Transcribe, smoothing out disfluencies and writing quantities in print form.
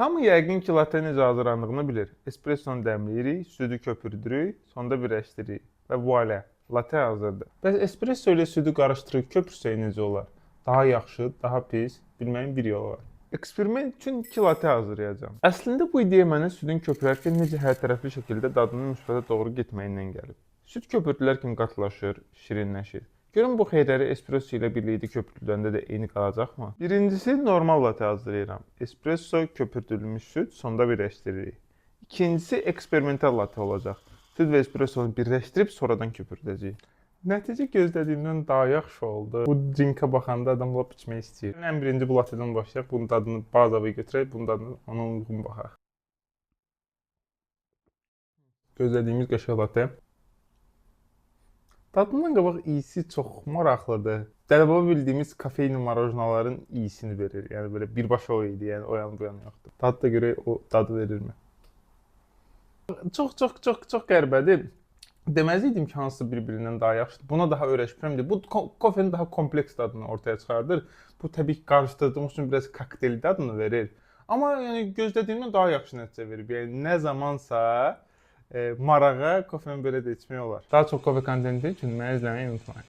Hamı yəqin ki, latte necə hazırlandığını bilir. Espressonu dəmləyirik, südü köpürdürük, sonda birləşdiririk və voila, latte hazırdır. Bəs espresso ilə südü qarışdırıb köpürsək necə olar? Daha yaxşı, daha pis, bilməyin bir yolu var. Eksperiment üçün 2 latte hazırlayacağam. Əslində bu ideya mənə südün köpürərkən necə hər tərəfli şəkildə dadının müsbətə doğru getməyindən gəlib. Süd köpürdülərkən qatılaşır, şirinləşir. Görün bu xeyirləri espresso ilə birlikdə köpürdüləndə də eyni qalacaqmı? Birincisi normal latte hazırlayıram. Espresso, köpürdülmüş süd, sonda birləşdiririk. İkincisi eksperimental latte olacaq. Süd və espressonu birləşdirib sonradan köpürdəcəyik. Nəticə gözlədiyimdən daha yaxşı oldu. Bu drinkə baxanda adam lap içmək istəyir. Ən birinci bu lattedən başlayaq. Bunun dadını bazavi götürək, bunun dadını ona uyğun baxaq. Gözlədiyimiz qəşəng latte. Dadından qabaq iyisi çox maraqlıdır. Dəlibaba bildiyimiz kafein marojnaların iyisini verir. Yəni belə birbaşa o idi, yəni o yan bu yan yoxdur. Dad da görək o dadı verirmi? Çox çox çox çox qəribədir. Deməzdim ki, hansı bir-birindən daha yaxşıdır. Buna daha öyrəşmirəm. Bu kofenin daha kompleks dadını ortaya çıxardır. Bu təbii ki, qarışdırdığımız üçün biraz kokteyl dadını verir. Amma yəni gözlədiyimdən daha yaxşı nəticə verib. Yəni nə zamansa marağa kofeni belə də içmək olar. Daha çox kofe kontenti üçün məni izləməyi unutmayın.